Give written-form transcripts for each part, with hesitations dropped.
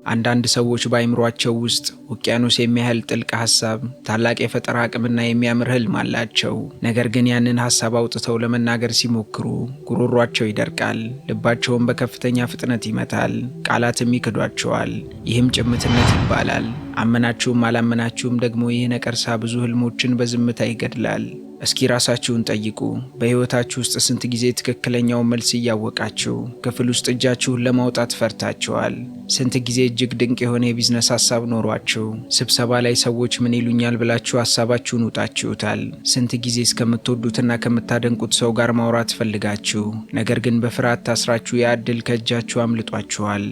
አንዳንድ ሰዎች በአእምሯቸው ውስጥ ውቅያኖስ የሚያህል ጥልቅ ሀሳብ፣ ታላቅ የፈጠራ አቅምና የሚያምር ህልም አላቸው። ነገር ግን ያንን ሀሳብ አውጥተው ለመናገር ሲሞክሩ ጉሮሯቸው ይደርቃል፣ ልባቸውም በከፍተኛ ፍጥነት ይመታል፣ ቃላትም ይክዷቸዋል። ይህም ጭምትነት ይባላል። አመናችሁም አላመናችሁም ደግሞ ይህ ነቀርሳ ብዙ ህልሞችን በዝምታ ይገድላል። እስኪ ራሳችሁን ጠይቁ። በሕይወታችሁ ውስጥ ስንት ጊዜ ትክክለኛውን መልስ እያወቃችሁ ክፍል ውስጥ እጃችሁን ለማውጣት ፈርታችኋል? ስንት ጊዜ እጅግ ድንቅ የሆነ የቢዝነስ ሀሳብ ኖሯችሁ ስብሰባ ላይ ሰዎች ምን ይሉኛል ብላችሁ ሀሳባችሁን ውጣችሁታል? ስንት ጊዜ ከምትወዱትና ከምታደንቁት ሰው ጋር ማውራት ፈልጋችሁ ነገር ግን በፍርሃት ታስራችሁ ያ ዕድል ከእጃችሁ አምልጧችኋል?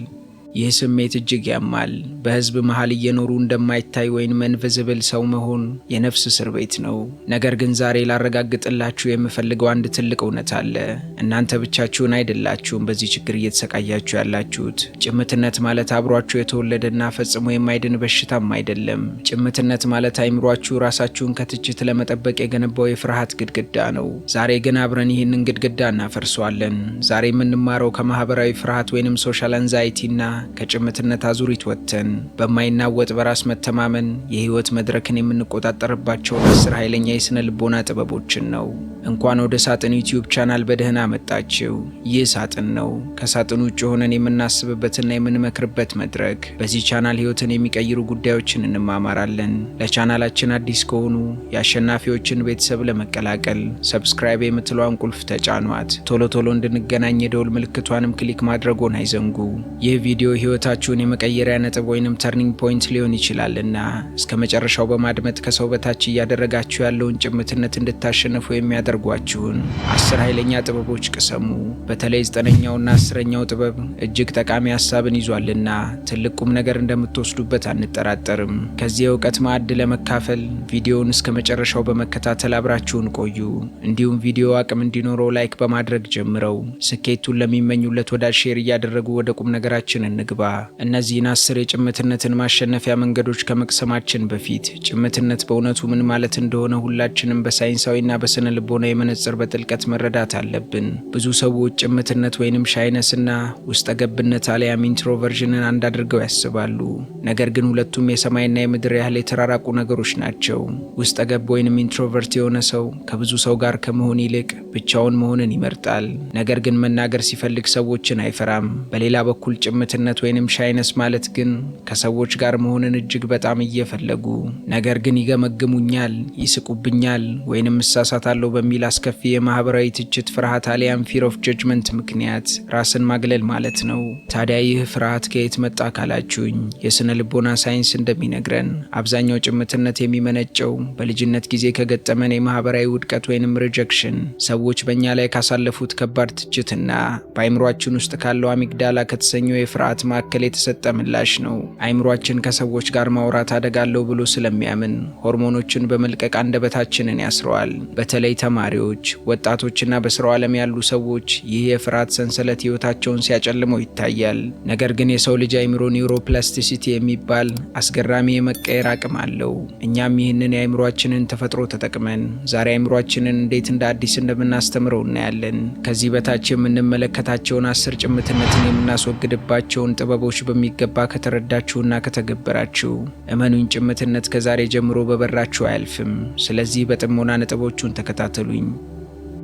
ይህ ስሜት እጅግ ያማል። በህዝብ መሃል እየኖሩ እንደማይታይ ወይም invisible ሰው መሆን የነፍስ እስር ቤት ነው። ነገር ግን ዛሬ ላረጋግጥላችሁ የምፈልገው አንድ ትልቅ እውነት አለ። እናንተ ብቻችሁን አይደላችሁም በዚህ ችግር እየተሰቃያችሁ ያላችሁት። ጭምትነት ማለት አብሯችሁ የተወለደና ፈጽሞ የማይድን በሽታም አይደለም። ጭምትነት ማለት አይምሯችሁ ራሳችሁን ከትችት ለመጠበቅ የገነባው የፍርሃት ግድግዳ ነው። ዛሬ ግን አብረን ይህንን ግድግዳ እናፈርሰዋለን። ዛሬ የምንማረው ከማህበራዊ ፍርሃት ወይንም social anxiety ና ከጭምትነት አዙሪት ወጥተን በማይናወጥ በራስ መተማመን የህይወት መድረክን የምንቆጣጠርባቸውን 10 ኃይለኛ የስነ ልቦና ጥበቦችን ነው። እንኳን ወደ ሳጥን YouTube channel በደህና መጣችሁ። ይህ ሳጥን ነው፣ ከሳጥን ውጭ ሆነን የምናስብበትና የምንመክርበት መድረክ። በዚህ ቻናል ህይወትን የሚቀይሩ ጉዳዮችን እንማማራለን። ለቻናላችን አዲስ ከሆኑ የአሸናፊዎችን ቤተሰብ ለመቀላቀል subscribe የምትለዋን ቁልፍ ተጫኗት። ቶሎ ቶሎ እንድንገናኝ የደውል ምልክቷንም click ማድረጎን አይዘንጉ። ይህ ቪዲዮ ህይወታችሁን የመቀየሪያ ነጥብ ወይንም turning point ሊሆን ይችላልና እስከ መጨረሻው በማድመጥ ከሰው በታች እያደረጋችሁ ያለውን ጭምትነት እንድታሸንፉ የሚያደርጓችሁን 10 ኃይለኛ ጥበቦች ቅሰሙ። በተለይ ዘጠነኛውና 10ኛው ጥበብ እጅግ ጠቃሚ ሀሳብን ይዟልና ትልቅ ቁም ነገር እንደምትወስዱበት አንጠራጠርም። ከዚህ የእውቀት ማዕድ ለመካፈል ቪዲዮውን እስከ መጨረሻው በመከታተል አብራችሁን ቆዩ። እንዲሁም ቪዲዮ አቅም እንዲኖረው like በማድረግ ጀምረው ስኬቱን ለሚመኙለት ወዳጅ share እያደረጉ ወደ ቁም ነገራችን እንግባ። እነዚህን 10 የጭምትነትን ማሸነፊያ መንገዶች ከመቅሰማችን በፊት ጭምትነት በእውነቱ ምን ማለት እንደሆነ ሁላችንም በሳይንሳዊና በስነ ልቦናዊ መነጽር በጥልቀት መረዳት አለብን። ብዙ ሰዎች ጭምትነት ወይንም shyness ና ውስጠ ገብነት አሊያም introversion ን አንድ አድርገው ያስባሉ። ነገር ግን ሁለቱም የሰማይና የምድር ያህል የተራራቁ ነገሮች ናቸው። ውስጠ ገብ ወይንም introvert የሆነ ሰው ከብዙ ሰው ጋር ከመሆን ይልቅ ብቻውን መሆንን ይመርጣል። ነገር ግን መናገር ሲፈልግ ሰዎችን አይፈራም። በሌላ በኩል ጭምትነት ወይንም shyness ማለት ግን ከሰዎች ጋር መሆንን እጅግ በጣም እየፈለጉ ነገር ግን ይገመግሙኛል፣ ይስቁብኛል፣ ወይንም እሳሳታለሁ በሚል አስከፊ የማህበራዊ ትችት ፍርሃት አሊያም fear of judgment ምክንያት ራስን ማግለል ማለት ነው። ታዲያ ይህ ፍርሃት ከየት መጣ ካላችሁኝ፣ የስነ ልቦና ሳይንስ እንደሚነግረን አብዛኛው ጭምትነት የሚመነጨው በልጅነት ጊዜ ከገጠመን የማህበራዊ ውድቀት ወይንም rejection፣ ሰዎች በእኛ ላይ ካሳለፉት ከባድ ትችትና በአይምሯችን ውስጥ ካለው amygdala ከተሰኘው የፍርሃት ማዕከል የተሰጠ ምላሽ ነው። አይምሯችን ከሰዎች ጋር ማውራት አደጋ አለው ብሎ ስለሚያምን ሆርሞኖችን በመልቀቅ አንደበታችንን ያስረዋል። በተለይ ተማሪዎች፣ ወጣቶችና በስራው ዓለም ያሉ ሰዎች ይህ የፍርሃት ሰንሰለት ህይወታቸውን ሲያጨልመው ይታያል። ነገር ግን የሰው ልጅ አይምሮ neuroplasticity የሚባል አስገራሚ የመቀየር አቅም አለው። እኛም ይህንን የአይምሯችንን ተፈጥሮ ተጠቅመን ዛሬ አይምሯችንን እንዴት እንደ አዲስ እንደምናስተምረው እናያለን። ከዚህ በታች የምንመለከታቸውን 10 ጭምትነትን የምናስወግድባቸውን ጥበቦች በሚገባ ከተረዳችሁና ከተገበራችሁ፣ እመኑኝ፣ ጭምትነት ከዛሬ ጀምሮ በበራችሁ አያልፍም። ስለዚህ በጥሞና ነጥቦቹን ተከታተሉኝ።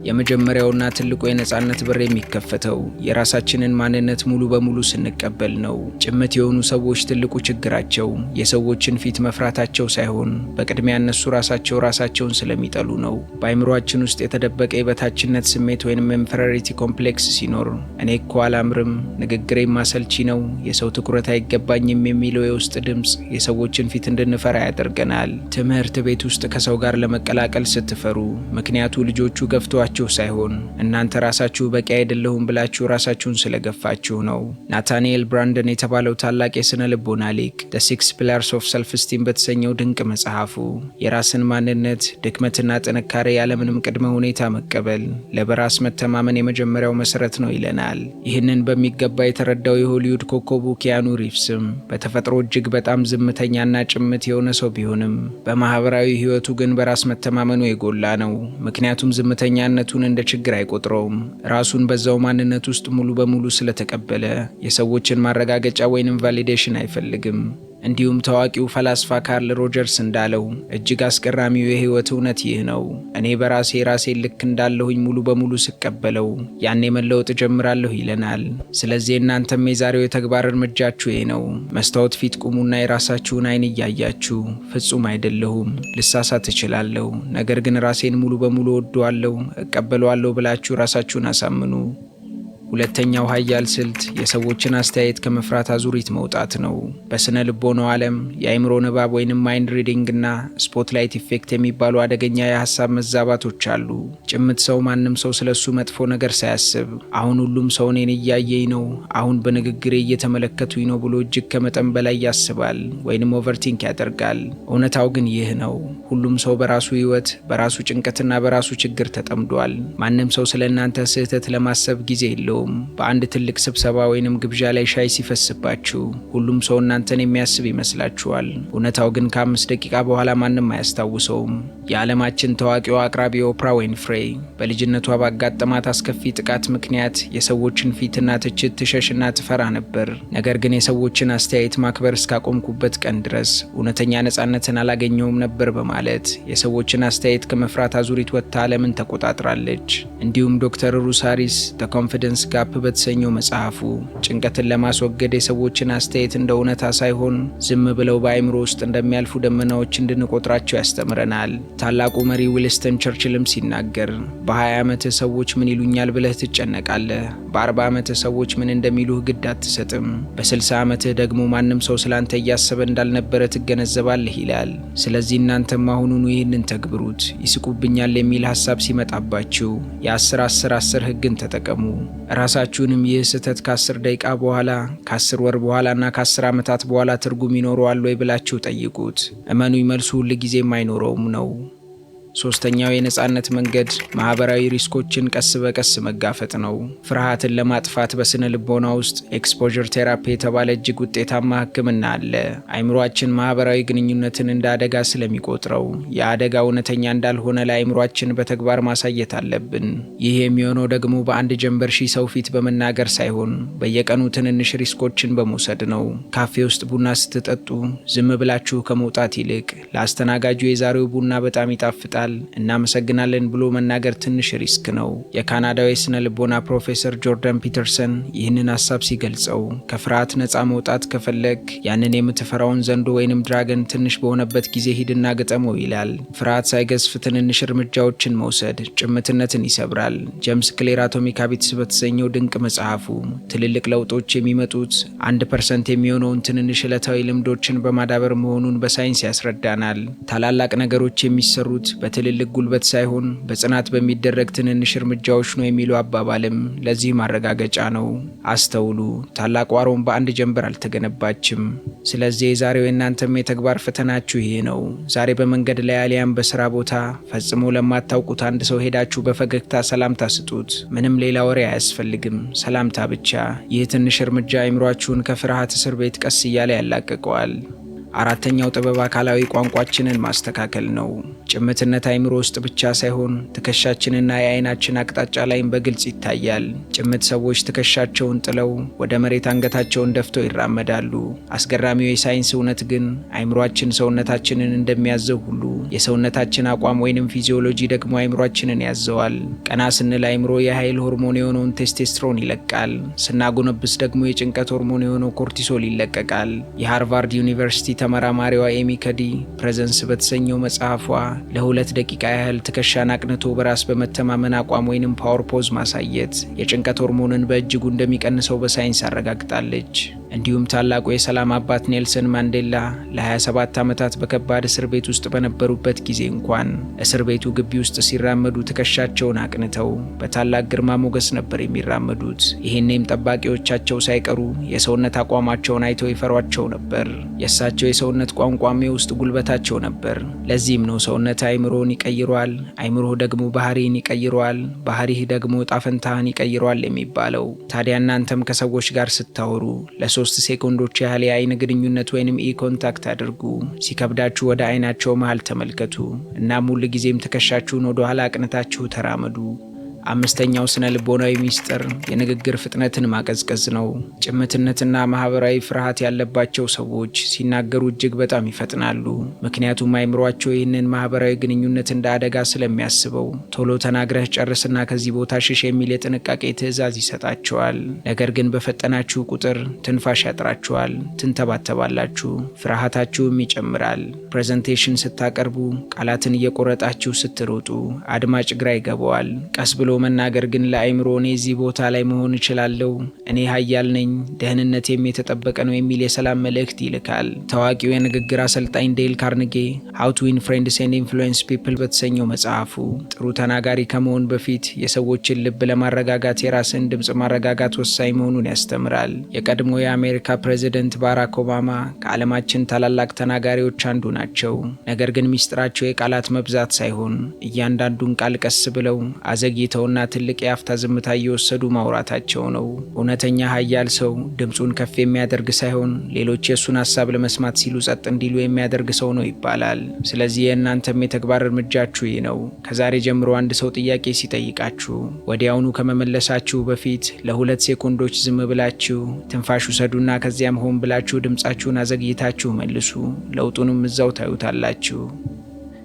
የመጀመሪያውና ትልቁ የነጻነት በር የሚከፈተው የራሳችንን ማንነት ሙሉ በሙሉ ስንቀበል ነው። ጭምት የሆኑ ሰዎች ትልቁ ችግራቸው የሰዎችን ፊት መፍራታቸው ሳይሆን በቅድሚያ እነሱ ራሳቸው ራሳቸውን ስለሚጠሉ ነው። በአይምሯችን ውስጥ የተደበቀ የበታችነት ስሜት ወይንም inferiority complex ሲኖር፣ እኔ እኮ አላምርም፣ ንግግሬም አሰልቺ ነው፣ የሰው ትኩረት አይገባኝም የሚለው የውስጥ ድምፅ የሰዎችን ፊት እንድንፈራ ያደርገናል። ትምህርት ቤት ውስጥ ከሰው ጋር ለመቀላቀል ስትፈሩ ምክንያቱ ልጆቹ ገፍተዋችሁ ሳይሆን እናንተ ራሳችሁ በቂ አይደለሁም ብላችሁ ራሳችሁን ስለገፋችሁ ነው። ናታንኤል ብራንደን የተባለው ታላቅ የስነ ልቦና ሊቅ The Six Pillars of Self Esteem በተሰኘው ድንቅ መጽሐፉ የራስን ማንነት፣ ድክመትና ጥንካሬ ያለምንም ቅድመ ሁኔታ መቀበል ለበራስ መተማመን የመጀመሪያው መሰረት ነው ይለናል። ይህንን በሚገባ የተረዳው የሆሊውድ ኮከቡ ኪያኑ ሪቭስም በተፈጥሮ እጅግ በጣም ዝምተኛና ጭምት የሆነ ሰው ቢሆንም በማህበራዊ ህይወቱ ግን በራስ መተማመኑ የጎላ ነው። ምክንያቱም ዝምተኛነቱ ማንነቱን እንደ ችግር አይቆጥረውም። ራሱን በዛው ማንነት ውስጥ ሙሉ በሙሉ ስለተቀበለ የሰዎችን ማረጋገጫ ወይንም validation አይፈልግም። እንዲሁም ታዋቂው ፈላስፋ ካርል ሮጀርስ እንዳለው እጅግ አስገራሚው የህይወት እውነት ይህ ነው። እኔ በራሴ ራሴን ልክ እንዳለሁኝ ሙሉ በሙሉ ስቀበለው ያኔ መለወጥ እጀምራለሁ ይለናል። ስለዚህ እናንተም የዛሬው የተግባር እርምጃችሁ ይህ ነው። መስታወት ፊት ቁሙና የራሳችሁን አይን እያያችሁ ፍጹም አይደለሁም፣ ልሳሳት እችላለሁ፣ ነገር ግን ራሴን ሙሉ በሙሉ እወደዋለሁ፣ እቀበለዋለሁ ብላችሁ ራሳችሁን አሳምኑ። ሁለተኛው ሀያል ስልት የሰዎችን አስተያየት ከመፍራት አዙሪት መውጣት ነው። በስነ ልቦናው ዓለም የአእምሮ ንባብ ወይንም mind reading እና spotlight effect የሚባሉ አደገኛ የሀሳብ መዛባቶች አሉ። ጭምት ሰው ማንም ሰው ስለሱ መጥፎ ነገር ሳያስብ አሁን ሁሉም ሰው እኔን እያየኝ ነው፣ አሁን በንግግሬ እየተመለከቱኝ ነው ብሎ እጅግ ከመጠን በላይ ያስባል ወይንም overthink ያደርጋል። እውነታው ግን ይህ ነው። ሁሉም ሰው በራሱ ህይወት፣ በራሱ ጭንቀትና በራሱ ችግር ተጠምዷል። ማንም ሰው ስለ እናንተ ስህተት ለማሰብ ጊዜ የለውም። በአንድ ትልቅ ስብሰባ ወይንም ግብዣ ላይ ሻይ ሲፈስባችሁ ሁሉም ሰው እናንተን የሚያስብ ይመስላችኋል። እውነታው ግን ከ5 ደቂቃ በኋላ ማንም አያስታውሰውም። የዓለማችን ታዋቂዋ አቅራቢ ኦፕራ ዊንፍሬ በልጅነቷ ባጋጠማት አስከፊ ጥቃት ምክንያት የሰዎችን ፊትና ትችት ትሸሽና ትፈራ ነበር። ነገር ግን የሰዎችን አስተያየት ማክበር እስካቆምኩበት ቀን ድረስ እውነተኛ ነፃነትን አላገኘሁም ነበር በማለት የሰዎችን አስተያየት ከመፍራት አዙሪት ወጥታ ዓለምን ተቆጣጥራለች። እንዲሁም ዶክተር ሩስ ሃሪስ The Confidence Gap በተሰኘው መጽሐፉ ጭንቀትን ለማስወገድ የሰዎችን አስተያየት እንደ እውነታ ሳይሆን ዝም ብለው በአእምሮ ውስጥ እንደሚያልፉ ደመናዎች እንድንቆጥራቸው ያስተምረናል። ታላቁ መሪ ዊንስተን ቸርችልም ሲናገር በ20 ዓመትህ ሰዎች ምን ይሉኛል ብለህ ትጨነቃለህ። በ40 ዓመትህ ሰዎች ምን እንደሚሉህ ግድ አትሰጥም። በ60 ዓመትህ ደግሞ ማንም ሰው ስላንተ እያሰበ እንዳልነበረ ትገነዘባለህ ይላል። ስለዚህ እናንተም አሁኑኑ ይህንን ተግብሩት። ይስቁብኛል የሚል ሀሳብ ሲመጣባችሁ የ10 10 10 ህግን ተጠቀሙ። ራሳችሁንም ይህ ስህተት ከ10 ደቂቃ በኋላ፣ ከ10 ወር በኋላ እና ከ10 ዓመታት በኋላ ትርጉም ይኖረዋል ወይ ብላችሁ ጠይቁት። እመኑኝ፣ መልሱ ሁል ጊዜም አይኖረውም ነው። ሶስተኛው የነጻነት መንገድ ማህበራዊ risk ኦችን ቀስ በቀስ መጋፈጥ ነው። ፍርሃትን ለማጥፋት በስነ ልቦና ውስጥ exposure therapy የተባለ እጅግ ውጤታማ ሕክምና አለ። አይምሯችን ማህበራዊ ግንኙነትን እንደ አደጋ ስለሚቆጥረው የአደጋ እውነተኛ እንዳልሆነ ለአይምሯችን በተግባር ማሳየት አለብን። ይህ የሚሆነው ደግሞ በአንድ ጀንበር ሺህ ሰው ፊት በመናገር ሳይሆን በየቀኑ ትንንሽ risk ኦችን በመውሰድ ነው። ካፌ ውስጥ ቡና ስትጠጡ ዝም ብላችሁ ከመውጣት ይልቅ ለአስተናጋጁ የዛሬው ቡና በጣም ይጣፍጣል፣ እናመሰግናለን ብሎ መናገር ትንሽ risk ነው። የካናዳዊ የስነ ልቦና ፕሮፌሰር ጆርዳን ፒተርሰን ይህንን ሀሳብ ሲገልጸው ከፍርሃት ነፃ መውጣት ከፈለግክ ያንን የምትፈራውን ዘንዶ ወይንም dragon ትንሽ በሆነበት ጊዜ ሂድና ግጠመው ይላል። ፍርሃት ሳይገዝፍ ትንንሽ እርምጃዎችን መውሰድ ጭምትነትን ይሰብራል። ጀምስ ክሊር Atomic Habits በተሰኘው ድንቅ መጽሐፉ ትልልቅ ለውጦች የሚመጡት 1% የሚሆነውን ትንንሽ ዕለታዊ ልምዶችን በማዳበር መሆኑን በሳይንስ ያስረዳናል። ታላላቅ ነገሮች የሚሰሩት በትልልቅ ጉልበት ሳይሆን በጽናት በሚደረግ ትንንሽ እርምጃዎች ነው የሚለው አባባልም ለዚህ ማረጋገጫ ነው። አስተውሉ፣ ታላቋ ሮም በአንድ ጀንበር አልተገነባችም። ስለዚህ የዛሬው የእናንተም የተግባር ፈተናችሁ ይሄ ነው። ዛሬ በመንገድ ላይ አሊያም በስራ ቦታ ፈጽሞ ለማታውቁት አንድ ሰው ሄዳችሁ በፈገግታ ሰላምታ ስጡት። ምንም ሌላ ወሬ አያስፈልግም፣ ሰላምታ ብቻ። ይህ ትንሽ እርምጃ አይምሯችሁን ከፍርሃት እስር ቤት ቀስ እያለ ያላቅቀዋል። አራተኛው ጥበብ አካላዊ ቋንቋችንን ማስተካከል ነው። ጭምትነት አይምሮ ውስጥ ብቻ ሳይሆን ትከሻችንና የአይናችን አቅጣጫ ላይም በግልጽ ይታያል። ጭምት ሰዎች ትከሻቸውን ጥለው ወደ መሬት አንገታቸውን ደፍተው ይራመዳሉ። አስገራሚው የሳይንስ እውነት ግን አይምሯችን ሰውነታችንን እንደሚያዘው ሁሉ የሰውነታችን አቋም ወይንም physiology ደግሞ አይምሯችንን ያዘዋል። ቀና ስንል አይምሮ የኃይል ሆርሞን የሆነውን ቴስቴስትሮን ይለቃል። ስናጎነብስ ደግሞ የጭንቀት ሆርሞን የሆነው cortisol ይለቀቃል። የሃርቫርድ ዩኒቨርሲቲ ተመራማሪዋ ኤሚ ከዲ Presence በተሰኘው መጽሐፏ ለ2 ደቂቃ ያህል ትከሻን አቅንቶ በራስ በመተማመን አቋም ወይንም power pose ማሳየት የጭንቀት ሆርሞንን በእጅጉ እንደሚቀንሰው በሳይንስ አረጋግጣለች። እንዲሁም ታላቁ የሰላም አባት ኔልሰን ማንዴላ ለ27 ዓመታት በከባድ እስር ቤት ውስጥ በነበሩበት ጊዜ እንኳን እስር ቤቱ ግቢ ውስጥ ሲራመዱ ትከሻቸውን አቅንተው በታላቅ ግርማ ሞገስ ነበር የሚራመዱት። ይህኔም ጠባቂዎቻቸው ሳይቀሩ የሰውነት አቋማቸውን አይተው ይፈሯቸው ነበር። የእሳቸው የሰውነት ቋንቋም የውስጥ ጉልበታቸው ነበር። ለዚህም ነው ሰውነት አይምሮን ይቀይረዋል፣ አይምሮህ ደግሞ ባህሪህን ይቀይረዋል፣ ባህሪህ ደግሞ እጣፈንታህን ይቀይረዋል የሚባለው። ታዲያ እናንተም ከሰዎች ጋር ስታወሩ ለ3 ሴኮንዶች ያህል የአይን ግንኙነት ወይንም eye contact አድርጉ። ሲከብዳችሁ ወደ አይናቸው መሃል ተመልከቱ። እናም ሁል ጊዜም ትከሻችሁን ወደ ኋላ አቅንታችሁ ተራመዱ። አምስተኛው ስነ ልቦናዊ ሚስጥር የንግግር ፍጥነትን ማቀዝቀዝ ነው። ጭምትነትና ማህበራዊ ፍርሃት ያለባቸው ሰዎች ሲናገሩ እጅግ በጣም ይፈጥናሉ። ምክንያቱም አይምሯቸው ይህንን ማህበራዊ ግንኙነት እንደ አደጋ ስለሚያስበው ቶሎ ተናግረህ ጨርስና ከዚህ ቦታ ሽሽ የሚል የጥንቃቄ ትዕዛዝ ይሰጣቸዋል። ነገር ግን በፈጠናችሁ ቁጥር ትንፋሽ ያጥራችኋል፣ ትንተባተባላችሁ፣ ፍርሃታችሁም ይጨምራል። Presentation ስታቀርቡ ቃላትን እየቆረጣችሁ ስትሮጡ አድማጭ ግራ ይገባዋል። ቀስ ብሎ መናገር ግን ለአይምሮ እኔ እዚህ ቦታ ላይ መሆን እችላለሁ፣ እኔ ሀያል ነኝ፣ ደህንነቴም የተጠበቀ ነው የሚል የሰላም መልእክት ይልካል። ታዋቂው የንግግር አሰልጣኝ ዴል ካርንጌ How to Win Friends and Influence People በተሰኘው መጽሐፉ ጥሩ ተናጋሪ ከመሆን በፊት የሰዎችን ልብ ለማረጋጋት የራስን ድምፅ ማረጋጋት ወሳኝ መሆኑን ያስተምራል። የቀድሞ የአሜሪካ ፕሬዚደንት ባራክ ኦባማ ከዓለማችን ታላላቅ ተናጋሪዎች አንዱ ናቸው። ነገር ግን ሚስጥራቸው የቃላት መብዛት ሳይሆን እያንዳንዱን ቃል ቀስ ብለው አዘግይተውና ትልቅ የአፍታ ዝምታ እየወሰዱ ማውራታቸው ነው። እውነተኛ ሀያል ሰው ድምፁን ከፍ የሚያደርግ ሳይሆን ሌሎች የእሱን ሀሳብ ለመስማት ሲሉ ጸጥ እንዲሉ የሚያደርግ ሰው ነው ይባላል። ስለዚህ የእናንተም የተግባር እርምጃችሁ ይህ ነው። ከዛሬ ጀምሮ አንድ ሰው ጥያቄ ሲጠይቃችሁ ወዲያውኑ ከመመለሳችሁ በፊት ለ2 ሴኮንዶች ዝም ብላችሁ ትንፋሽ ውሰዱና ከዚያም ሆን ብላችሁ ድምፃችሁን አዘግይታችሁ መልሱ። ለውጡንም እዛው ታዩታላችሁ።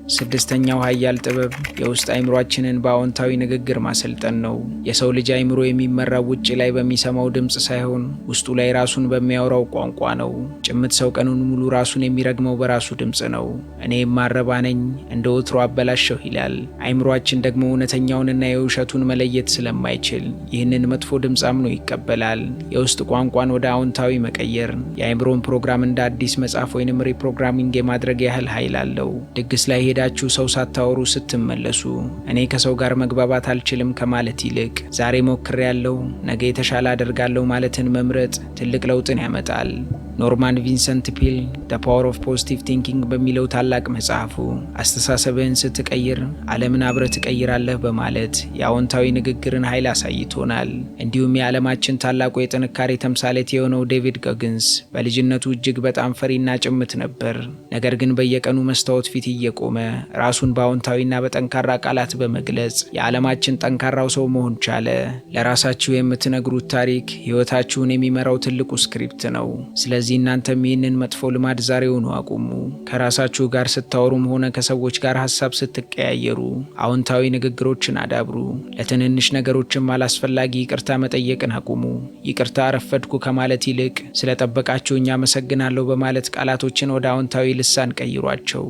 ስድስተኛው ሀያል ጥበብ የውስጥ አይምሯችንን በአዎንታዊ ንግግር ማሰልጠን ነው። የሰው ልጅ አይምሮ የሚመራው ውጭ ላይ በሚሰማው ድምፅ ሳይሆን ውስጡ ላይ ራሱን በሚያወራው ቋንቋ ነው። ጭምት ሰው ቀኑን ሙሉ ራሱን የሚረግመው በራሱ ድምፅ ነው። እኔ የማልረባ ነኝ፣ እንደ ወትሮ አበላሸሁ ይላል። አይምሯችን ደግሞ እውነተኛውንና የውሸቱን መለየት ስለማይችል ይህንን መጥፎ ድምፅ አምኖ ይቀበላል። የውስጥ ቋንቋን ወደ አዎንታዊ መቀየር የአይምሮን ፕሮግራም እንደ አዲስ መጻፍ ወይንም reprogramming የማድረግ ያህል ኃይል አለው። ድግስ ላይ ሄዳችሁ ሰው ሳታወሩ ስትመለሱ እኔ ከሰው ጋር መግባባት አልችልም ከማለት ይልቅ ዛሬ ሞክሬያለሁ፣ ነገ የተሻለ አደርጋለሁ ማለትን መምረጥ ትልቅ ለውጥን ያመጣል። ኖርማን ቪንሰንት ፒል The Power of Positive Thinking በሚለው ታላቅ መጽሐፉ አስተሳሰብህን ስትቀይር ዓለምን አብረህ ትቀይራለህ በማለት የአዎንታዊ ንግግርን ኃይል አሳይቶናል። እንዲሁም የዓለማችን ታላቁ የጥንካሬ ተምሳሌት የሆነው ዴቪድ ጎግንስ በልጅነቱ እጅግ በጣም ፈሪና ጭምት ነበር። ነገር ግን በየቀኑ መስታወት ፊት እየቆመ ራሱን በአዎንታዊና በጠንካራ ቃላት በመግለጽ የዓለማችን ጠንካራው ሰው መሆን ቻለ። ለራሳችሁ የምትነግሩት ታሪክ ሕይወታችሁን የሚመራው ትልቁ script ነው። ስለዚህ እናንተም ይህንን መጥፎ ልማድ ዛሬውኑ አቁሙ። ከራሳችሁ ጋር ስታወሩም ሆነ ከሰዎች ጋር ሀሳብ ስትቀያየሩ አዎንታዊ ንግግሮችን አዳብሩ። ለትንንሽ ነገሮችም አላስፈላጊ ይቅርታ መጠየቅን አቁሙ። ይቅርታ አረፈድኩ ከማለት ይልቅ ስለጠበቃችሁኝ አመሰግናለሁ በማለት ቃላቶችን ወደ አዎንታዊ ልሳን ቀይሯቸው።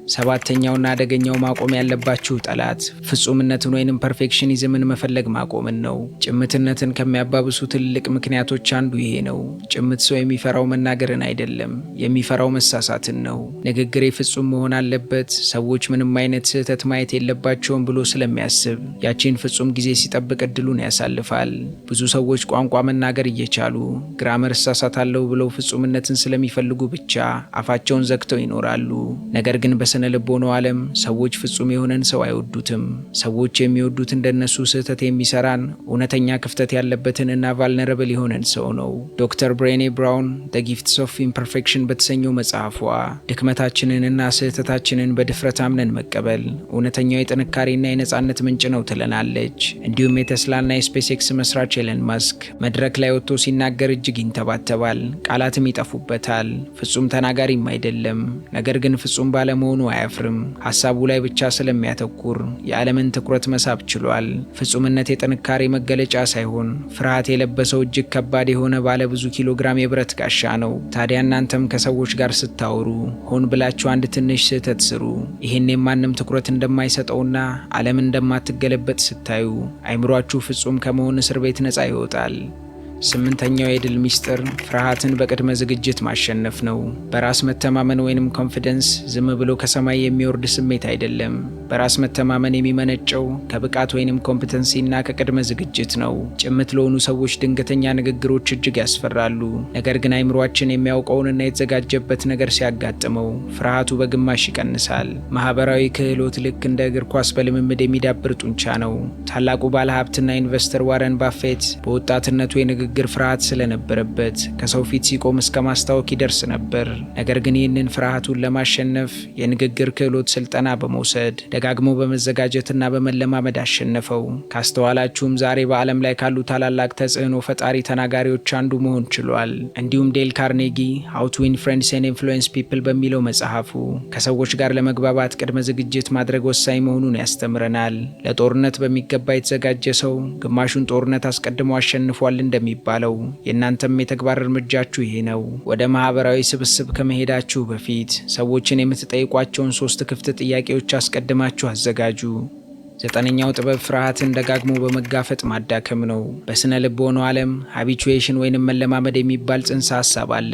ሰባተኛውና አደገኛው ማቆም ያለባችሁ ጠላት ፍጹምነትን ወይንም perfectionism ን መፈለግ ማቆምን ነው። ጭምትነትን ከሚያባብሱ ትልቅ ምክንያቶች አንዱ ይሄ ነው። ጭምት ሰው የሚፈራው መናገርን አይደለም፣ የሚፈራው መሳሳትን ነው። ንግግሬ ፍጹም መሆን አለበት፣ ሰዎች ምንም አይነት ስህተት ማየት የለባቸውም ብሎ ስለሚያስብ ያቺን ፍጹም ጊዜ ሲጠብቅ እድሉን ያሳልፋል። ብዙ ሰዎች ቋንቋ መናገር እየቻሉ grammar እሳሳታለሁ ብለው ፍጹምነትን ስለሚፈልጉ ብቻ አፋቸውን ዘግተው ይኖራሉ። ነገር ግን በስነ ልቦናው ዓለም ሰዎች ፍጹም የሆነን ሰው አይወዱትም። ሰዎች የሚወዱት እንደነሱ ስህተት የሚሰራን፣ እውነተኛ ክፍተት ያለበትን እና vulnerable የሆነን ሰው ነው። ዶክተር ብሬኔ ብራውን The Gifts of Imperfection በተሰኘው መጽሐፏ ድክመታችንንና ስህተታችንን በድፍረት አምነን መቀበል እውነተኛው የጥንካሬና የነጻነት ምንጭ ነው ትለናለች። እንዲሁም የቴስላና የስፔስ ኤክስ መስራች ኤለን ማስክ መድረክ ላይ ወጥቶ ሲናገር እጅግ ይንተባተባል፣ ቃላትም ይጠፉበታል። ፍጹም ተናጋሪም አይደለም። ነገር ግን ፍጹም ባለመሆኑ አያፍርም። ሀሳቡ ላይ ብቻ ስለሚያተኩር የዓለምን ትኩረት መሳብ ችሏል። ፍጹምነት የጥንካሬ መገለጫ ሳይሆን ፍርሃት የለበሰው እጅግ ከባድ የሆነ ባለብዙ ኪሎ ግራም የብረት ጋሻ ነው። ታዲያ እናንተም ከሰዎች ጋር ስታወሩ ሆን ብላችሁ አንድ ትንሽ ስህተት ስሩ። ይህኔ ማንም ትኩረት እንደማይሰጠውና ዓለም እንደማትገለበጥ ስታዩ አይምሯችሁ ፍጹም ከመሆን እስር ቤት ነፃ ይወጣል። ስምንተኛው የድል ሚስጥር ፍርሃትን በቅድመ ዝግጅት ማሸነፍ ነው። በራስ መተማመን ወይንም confidence ዝም ብሎ ከሰማይ የሚወርድ ስሜት አይደለም። በራስ መተማመን የሚመነጨው ከብቃት ወይንም competency እና ከቅድመ ዝግጅት ነው። ጭምት ለሆኑ ሰዎች ድንገተኛ ንግግሮች እጅግ ያስፈራሉ። ነገር ግን አይምሯችን የሚያውቀውንና የተዘጋጀበት ነገር ሲያጋጥመው ፍርሃቱ በግማሽ ይቀንሳል። ማህበራዊ ክህሎት ልክ እንደ እግር ኳስ በልምምድ የሚዳብር ጡንቻ ነው። ታላቁ ባለሀብትና investor ዋረን ባፌት በወጣትነቱ የንግግር የንግግር ፍርሃት ስለነበረበት ከሰው ፊት ሲቆም እስከ ማስታወክ ይደርስ ነበር። ነገር ግን ይህንን ፍርሃቱን ለማሸነፍ የንግግር ክህሎት ስልጠና በመውሰድ፣ ደጋግሞ በመዘጋጀትና በመለማመድ አሸነፈው። ካስተዋላችሁም ዛሬ በዓለም ላይ ካሉ ታላላቅ ተጽዕኖ ፈጣሪ ተናጋሪዎች አንዱ መሆን ችሏል። እንዲሁም ዴል ካርኔጊ How to Win Friends and Influence People በሚለው መጽሐፉ ከሰዎች ጋር ለመግባባት ቅድመ ዝግጅት ማድረግ ወሳኝ መሆኑን ያስተምረናል። ለጦርነት በሚገባ የተዘጋጀ ሰው ግማሹን ጦርነት አስቀድሞ አሸንፏል እንደሚባለው፣ የእናንተም የተግባር እርምጃችሁ ይሄ ነው። ወደ ማህበራዊ ስብስብ ከመሄዳችሁ በፊት ሰዎችን የምትጠይቋቸውን ሶስት ክፍት ጥያቄዎች አስቀድማችሁ አዘጋጁ። ዘጠነኛው ጥበብ ፍርሃትን ደጋግሞ በመጋፈጥ ማዳከም ነው። በስነ ልቦናው ዓለም habituation ወይንም መለማመድ የሚባል ጽንሰ ሀሳብ አለ።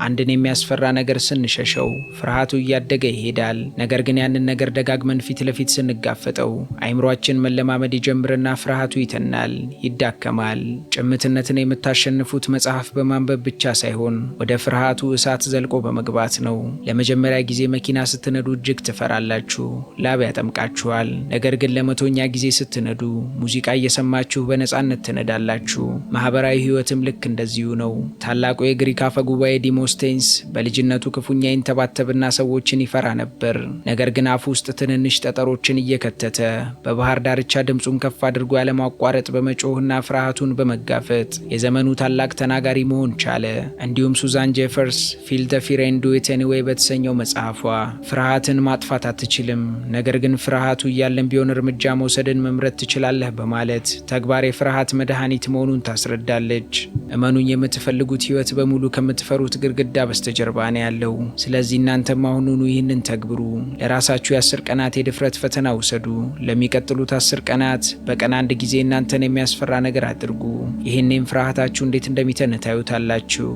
አንድን የሚያስፈራ ነገር ስንሸሸው ፍርሃቱ እያደገ ይሄዳል። ነገር ግን ያንን ነገር ደጋግመን ፊት ለፊት ስንጋፈጠው አይምሯችን መለማመድ ይጀምርና ፍርሃቱ ይተናል፣ ይዳከማል። ጭምትነትን የምታሸንፉት መጽሐፍ በማንበብ ብቻ ሳይሆን ወደ ፍርሃቱ እሳት ዘልቆ በመግባት ነው። ለመጀመሪያ ጊዜ መኪና ስትነዱ እጅግ ትፈራላችሁ፣ ላብ ያጠምቃችኋል። ነገር ግን ለ100ኛ ጊዜ ስትነዱ ሙዚቃ እየሰማችሁ በነፃነት ትነዳላችሁ። ማህበራዊ ህይወትም ልክ እንደዚሁ ነው። ታላቁ የግሪክ አፈ ጉባኤ ዲሞስቴንስ በልጅነቱ ክፉኛ ይንተባተብና ሰዎችን ይፈራ ነበር። ነገር ግን አፉ ውስጥ ትንንሽ ጠጠሮችን እየከተተ በባህር ዳርቻ ድምፁን ከፍ አድርጎ ያለማቋረጥ በመጮህና ፍርሃቱን በመጋፈጥ የዘመኑ ታላቅ ተናጋሪ መሆን ቻለ። እንዲሁም ሱዛን ጄፈርስ Feel the Fear and Do It Anyway በተሰኘው መጽሐፏ ፍርሃትን ማጥፋት አትችልም፣ ነገር ግን ፍርሃቱ እያለም ቢሆን እርምጃ መውሰድን መምረጥ ትችላለህ በማለት ተግባር የፍርሃት መድኃኒት መሆኑን ታስረዳለች። እመኑኝ፣ የምትፈልጉት ህይወት በሙሉ ከምትፈሩት ግድግዳ በስተጀርባ ነው ያለው። ስለዚህ እናንተም አሁኑኑ ይህንን ተግብሩ። ለራሳችሁ የ10 ቀናት የድፍረት ፈተና ውሰዱ። ለሚቀጥሉት 10 ቀናት በቀን አንድ ጊዜ እናንተን የሚያስፈራ ነገር አድርጉ። ይህኔም ፍርሃታችሁ እንዴት እንደሚተን ታዩታላችሁ።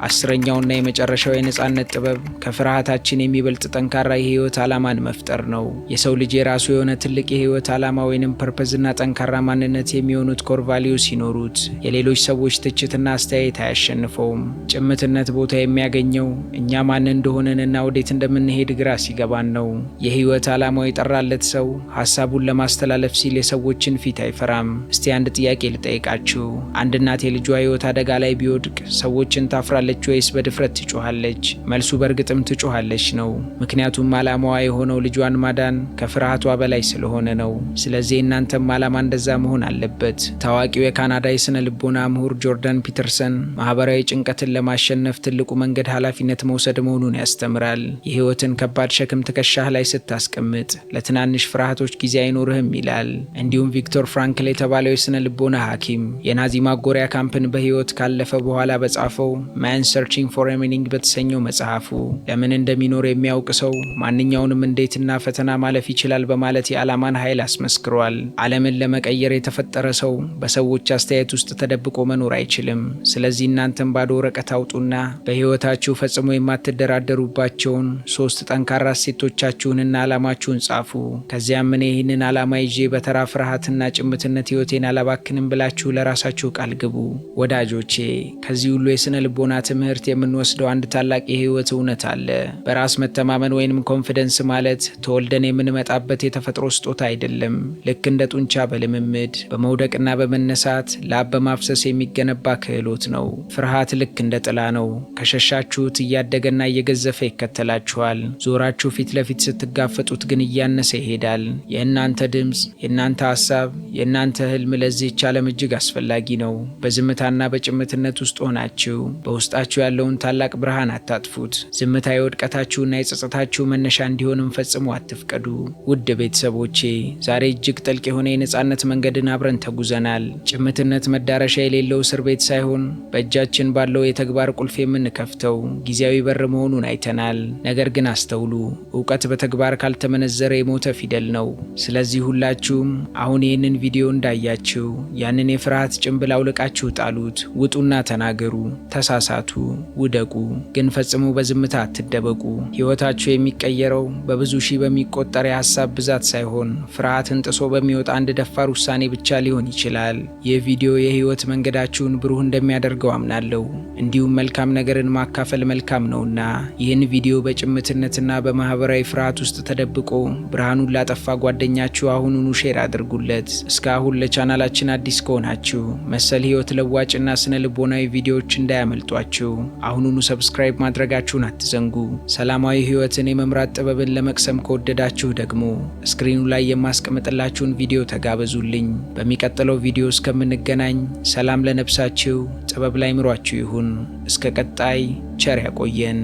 10ኛውና የመጨረሻው የነጻነት ጥበብ ከፍርሃታችን የሚበልጥ ጠንካራ የህይወት ዓላማን መፍጠር ነው። የሰው ልጅ የራሱ የሆነ ትልቅ የህይወት ዓላማ ወይንም purpose ና ጠንካራ ማንነት የሚሆኑት core value ሲኖሩት የሌሎች ሰዎች ትችትና አስተያየት አያሸንፈውም። ጭምትነት ቦታ የሚያገኘው እኛ ማን እንደሆነንና ወዴት እንደምንሄድ ግራ ሲገባን ነው። የህይወት ዓላማው የጠራለት ሰው ሀሳቡን ለማስተላለፍ ሲል የሰዎችን ፊት አይፈራም። እስቲ አንድ ጥያቄ ልጠይቃችሁ። አንድ እናት የልጇ ህይወት አደጋ ላይ ቢወድቅ ሰዎችን ታፍራለች ወይስ በድፍረት ትጮኻለች? መልሱ በእርግጥም ትጮኻለች ነው። ምክንያቱም ዓላማዋ የሆነው ልጇን ማዳን ከፍርሃቷ በላይ ስለሆነ ነው። ስለዚህ እናንተም ዓላማ እንደዛ መሆን አለበት። ታዋቂው የካናዳ የስነ ልቦና ምሁር ጆርዳን ፒተርሰን ማህበራዊ ጭንቀትን ለማሸነፍ ትልቁ መንገድ ኃላፊነት መውሰድ መሆኑን ያስተምራል። የህይወትን ከባድ ሸክም ትከሻህ ላይ ስታስቀምጥ ለትናንሽ ፍርሃቶች ጊዜ አይኖርህም ይላል። እንዲሁም ቪክቶር ፍራንክል የተባለው የስነ ልቦና ሐኪም የናዚ ማጎሪያ ካምፕን በህይወት ካለፈ በኋላ በጻፈው Man Searching for Meaning በተሰኘው መጽሐፉ ለምን እንደሚኖር የሚያውቅ ሰው ማንኛውንም እንዴትና ፈተና ማለፍ ይችላል በማለት የዓላማን ኃይል አስመስክሯል። ዓለምን ለመቀየር የተፈጠረ ሰው በሰዎች አስተያየት ውስጥ ተደብቆ መኖር አይችልም። ስለዚህ እናንተም ባዶ ወረቀት አውጡና በህይወታችሁ ፈጽሞ የማትደራደሩባቸውን ሶስት ጠንካራ እሴቶቻችሁንና ዓላማችሁን ጻፉ። ከዚያም እኔ ይህንን ዓላማ ይዤ በተራ ፍርሃትና ጭምትነት ህይወቴን አላባክንም ብላችሁ ለራሳችሁ ቃል ግቡ። ወዳጆቼ፣ ከዚህ ሁሉ የስነ ልቦና ትምህርት የምንወስደው አንድ ታላቅ የህይወት እውነት አለ። በራስ መተማመን ወይንም confidence ማለት ተወልደን የምንመጣበት የተፈጥሮ ስጦታ አይደለም። ልክ እንደ ጡንቻ በልምምድ፣ በመውደቅና በመነሳት፣ ላብ በማፍሰስ የሚገነባ ክህሎት ነው። ፍርሃት ልክ እንደ ጥላ ነው። ከሸሻችሁት እያደገና እየገዘፈ ይከተላችኋል። ዞራችሁ ፊት ለፊት ስትጋፈጡት ግን እያነሰ ይሄዳል። የእናንተ ድምፅ፣ የእናንተ ሀሳብ፣ የእናንተ ህልም ለዚህች ዓለም እጅግ አስፈላጊ ነው። በዝምታና በጭምትነት ውስጥ ሆናችሁ በውስጣችሁ ያለውን ታላቅ ብርሃን አታጥፉት። ዝምታ የውድቀታችሁና የጸጸታችሁ መነሻ እንዲሆንም ፈጽሞ አትፍቀዱ። ውድ ቤተሰቦቼ፣ ዛሬ እጅግ ጥልቅ የሆነ የነጻነት መንገድን አብረን ተጉዘናል። ጭምትነት መዳረሻ የሌለው እስር ቤት ሳይሆን በእጃችን ባለው የተግባር ቁልፍ የምንከፍተው ጊዜያዊ በር መሆኑን አይተናል። ነገር ግን አስተውሉ፣ እውቀት በተግባር ካልተመነዘረ የሞተ ፊደል ነው። ስለዚህ ሁላችሁም አሁን ይህንን ቪዲዮ እንዳያችሁ ያንን የፍርሃት ጭንብል አውልቃችሁ ጣሉት። ውጡና ተናገሩ፣ ተሳሳቱ። ተሳሳቱ፣ ውደቁ፣ ግን ፈጽሞ በዝምታ አትደበቁ። ሕይወታችሁ የሚቀየረው በብዙ ሺህ በሚቆጠር የሐሳብ ብዛት ሳይሆን ፍርሃትን ጥሶ በሚወጣ አንድ ደፋር ውሳኔ ብቻ ሊሆን ይችላል። ይህ ቪዲዮ የሕይወት መንገዳችሁን ብሩህ እንደሚያደርገው አምናለሁ። እንዲሁም መልካም ነገርን ማካፈል መልካም ነውና ይህን ቪዲዮ በጭምትነትና በማህበራዊ ፍርሃት ውስጥ ተደብቆ ብርሃኑን ላጠፋ ጓደኛችሁ አሁኑኑ share አድርጉለት። እስካሁን ለቻናላችን አዲስ ከሆናችሁ መሰል ሕይወት ለዋጭና ስነ ልቦናዊ ቪዲዮዎች እንዳያመልጧችሁ አሁኑኑ subscribe ማድረጋችሁን አትዘንጉ። ሰላማዊ ሕይወትን የመምራት ጥበብን ለመቅሰም ከወደዳችሁ ደግሞ screen ኑ ላይ የማስቀምጥላችሁን ቪዲዮ ተጋበዙልኝ። በሚቀጥለው ቪዲዮ እስከምንገናኝ ሰላም ለነፍሳችሁ፣ ጥበብ ለአእምሯችሁ ይሁን። እስከ ቀጣይ ቸር ያቆየን።